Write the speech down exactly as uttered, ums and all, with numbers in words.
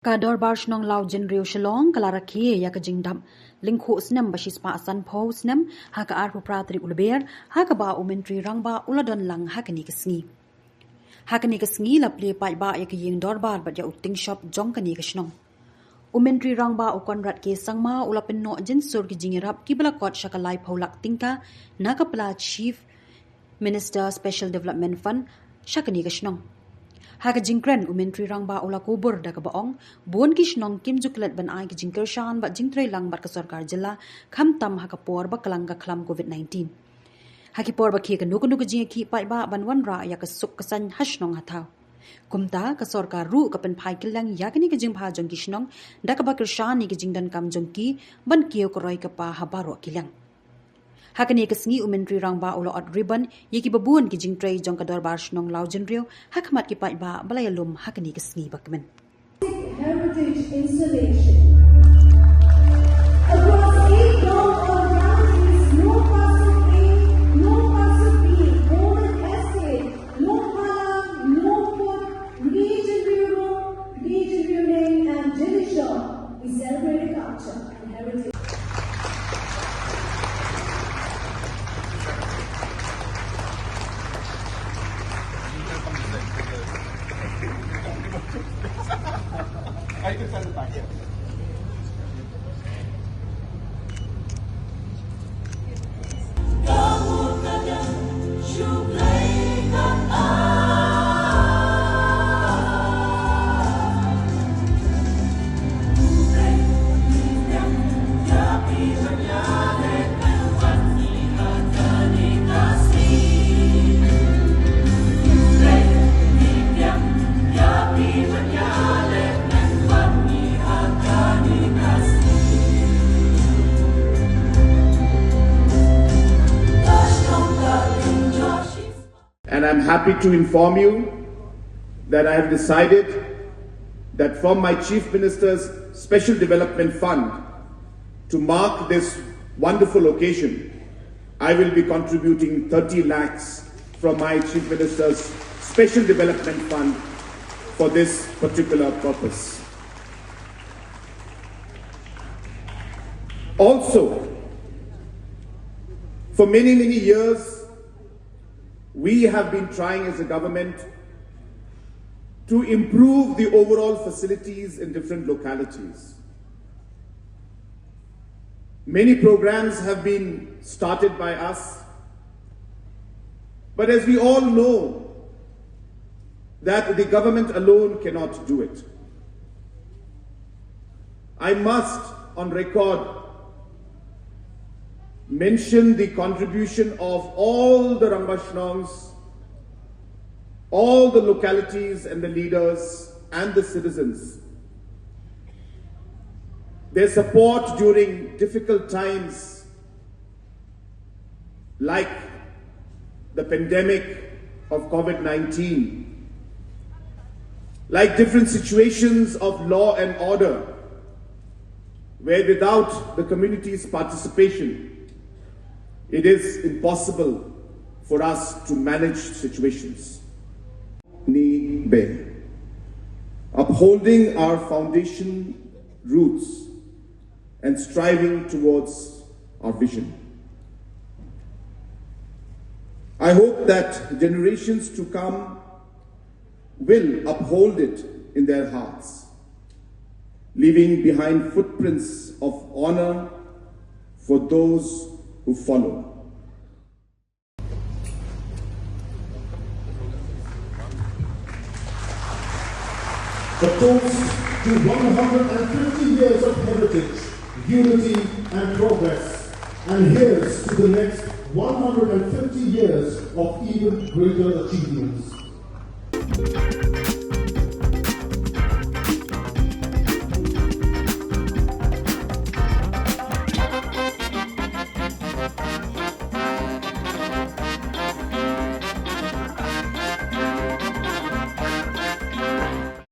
Ka Dorbar Shnong Lawjynriew Shillong ka la rakhe ïa ka jingdap lyngkhuh snem ba shispah sanphew snem ha ka arphew phra tarik u Lber, ha kaba u Myntri Rangbah u la don lang ha kane ka sngi. Ha kane ka sngi la plie paidbah ïa ka ïing dorbar bad ïa u tyngshop jong kane ka shnong. U Myntri Rangbah u Conrad K Sangma u la pynnoh jynsur ki jingïarap kiba la kot sha ka laiphew lak tyngka na ka pla Chief Minister Special Development Fund sha kane ka shnong. Ha ka jingkren u Myntri Rangbah u la kubur da kaba ong, bun ki shnong kim ju klet ban ai ki jingkyrshan bad jingtreilang bad ka sorkar jylla, khamtam ha ka por ba klang ka khlam covid nineteen. Ha ki por ba khie kano kano ka jingïakhih paidbah ban wanrah ïa ka suk ka saiñ ha shnong ha thaw. Kumta ka sorkar ruh ka pynphai kylliang ïa kane ka jingbha jong ki shnong da kaba kyrshan ïa ka jingdonkam jong ki ban kiew ka roi ka par ha baroh ki liang. Ha kane ka sngi u Myntri Rangbah u la ot ribbon ïa kiba bun ki jingtrei jong ka Dorbar Shnong Lawjynriew ha khmat ki paidbah ba la ïalum ha kane ka sngi bakmen. Heritage installation. Across eight long boundaries, no parcel A, no parcel B, Roman Estate, no Pala, no Put, Region Bureau, Region Bureau, and Jinisha. We celebrate the culture and heritage. And I'm happy to inform you that I have decided that from my Chief Minister's Special Development Fund, to mark this wonderful occasion, I will be contributing thirty lakhs from my Chief Minister's Special Development Fund for this particular purpose. Also, for many, many years, we have been trying as a government to improve the overall facilities in different localities. Many programs have been started by us, but as we all know, that the government alone cannot do it. I must, on record, mention the contribution of all the Rangbah Shnongs, all the localities and the leaders and the citizens. Their support during difficult times like the pandemic of covid nineteen, like different situations of law and order, where without the community's participation, it is impossible for us to manage situations. Ni be upholding our foundation roots and striving towards our vision. I hope that generations to come will uphold it in their hearts, leaving behind footprints of honor for those who follow. A toast to one hundred fifty years of heritage, unity, and progress. And here's to the next one hundred fifty years of even greater achievements.